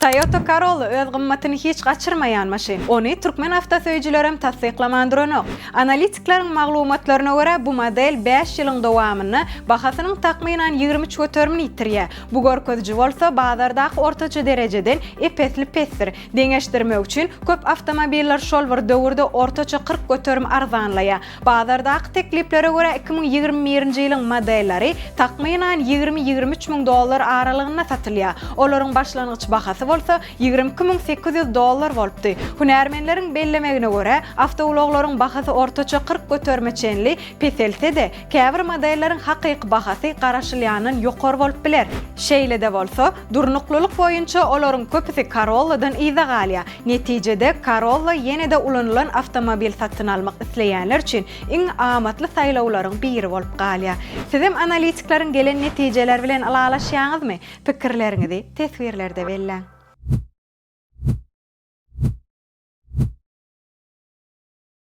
Toyota Corolla öz gymmatyny hiç gaçyrmaýan maşyn. Ony türkmen awtosöýüjilerem tassyklaman duranok. Analitikleriň maglumatlaryna görä, bu model bäş ýylyň dowamynda bahasynyň takmynan 23 göterimini ýitirýär. Bu görkeziji bolsa bazardaky ortaça derejeden ep-esli pesdir. Deňeşdirmek üçin, köp awtomobiller şol bir döwürde ortaça 40% arzanlaýar. Bazardaky tekliplere görä, 2021-nji ýylyň modelleri takmynan 20-23 müň dollar aralygynda satylýar. Olaryň başlangyç bahasy bolsa 22 800 dollar bolupdy. Hünärmenleriň bellemegine görä, awtoulaglaryň bahasy ortaça 40 göterime çenli peselse-de, käbir modelleriň hakyky bahasy garaşylýandan ýokary bolup biler. Şeýle-de bolsa, durnuklylyk boýunça olaryň köpüsi Corolla-dan yza galýar. Netijede, Corolla ýene-de ulanylan awtomobil satyn almak isleýänler üçin iň amatly saýlawlaryň biri bolup galýar. Sizem analitikleriň gelen netijeleri bilen ylalaşýaňyzmy? Pikirleriňizi teswirlerde belläň.